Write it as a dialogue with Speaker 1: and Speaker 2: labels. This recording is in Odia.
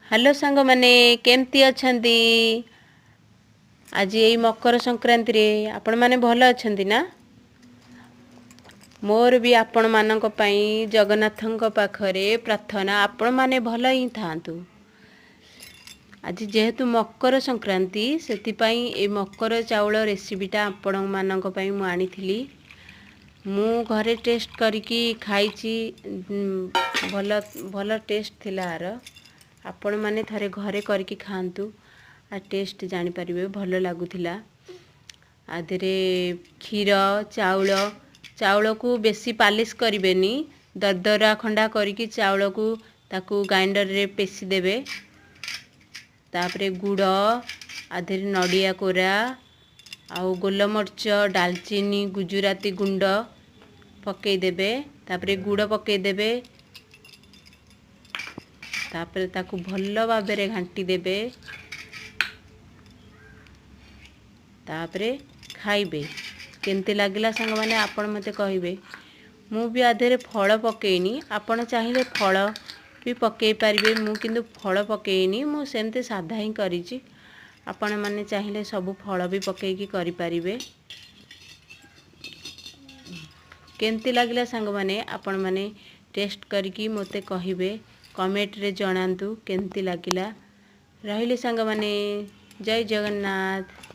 Speaker 1: ହ୍ୟାଲୋ ସାଙ୍ଗମାନେ, କେମିତି ଅଛନ୍ତି? ଆଜି ଏଇ ମକର ସଂକ୍ରାନ୍ତିରେ ଆପଣମାନେ ଭଲ ଅଛନ୍ତି ନା? ମୋର ବି ଆପଣମାନଙ୍କ ପାଇଁ ଜଗନ୍ନାଥଙ୍କ ପାଖରେ ପ୍ରାର୍ଥନା, ଆପଣମାନେ ଭଲ ହିଁ ଥାଆନ୍ତୁ। ଆଜି ଯେହେତୁ ମକର ସଂକ୍ରାନ୍ତି, ସେଥିପାଇଁ ଏ ମକର ଚାଉଳ ରେସିପିଟା ଆପଣମାନଙ୍କ ପାଇଁ ମୁଁ ଆଣିଥିଲି। ମୁଁ ଘରେ ଟେଷ୍ଟ କରିକି ଖାଇଛି, ଭଲ ଭଲ ଟେଷ୍ଟ ଥିଲା ଆର। ଆପଣମାନେ ଥରେ ଘରେ କରିକି ଖାଆନ୍ତୁ, ଆ ଟେଷ୍ଟ ଜାଣିପାରିବେ, ଭଲ ଲାଗୁଥିଲା। ଆ ଦେହରେ କ୍ଷୀର, ଚାଉଳ, ଚାଉଳକୁ ବେଶୀ ପାଲିସ୍ କରିବେନି, ଦରଦରା ଖଣ୍ଡା କରିକି ଚାଉଳକୁ ତାକୁ ଗ୍ରାଇଣ୍ଡରରେ ପେଶି ଦେବେ। ତାପରେ ଗୁଡ଼, ଆ ଦେହରେ ନଡ଼ିଆ କୋରା ଆଉ ଗୋଲମରିଚ, ଡାଲଚିନି, ଗୁଜୁରାତି ଗୁଣ୍ଡ ପକାଇଦେବେ। ତାପରେ ଗୁଡ଼ ପକାଇଦେବେ। ତାପରେ ତାକୁ ଭଲ ଭାବରେ ଘାଣ୍ଟି ଦେବେ। ତାପରେ ଖାଇବେ। କେମିତି ଲାଗିଲା ସାଙ୍ଗମାନେ, ଆପଣ ମୋତେ କହିବେ। ମୁଁ ବି ଆ ଦେହରେ ଫଳ ପକେଇନି, ଆପଣ ଚାହିଁଲେ ଫଳ ବି ପକାଇ ପାରିବେ। ମୁଁ କିନ୍ତୁ ଫଳ ପକେଇନି, ମୁଁ ସେମିତି ସାଧା ହିଁ କରିଛି। ଆପଣମାନେ ଚାହିଁଲେ ସବୁ ଫଳ ବି ପକେଇକି କରିପାରିବେ। କେମିତି ଲାଗିଲା ସାଙ୍ଗମାନେ, ଆପଣମାନେ ଟେଷ୍ଟ କରିକି ମୋତେ କହିବେ, କମେଣ୍ଟରେ ଜଣାନ୍ତୁ କେମିତି ଲାଗିଲା। ରହିଲି ସାଙ୍ଗମାନେ, ଜୟ ଜଗନ୍ନାଥ।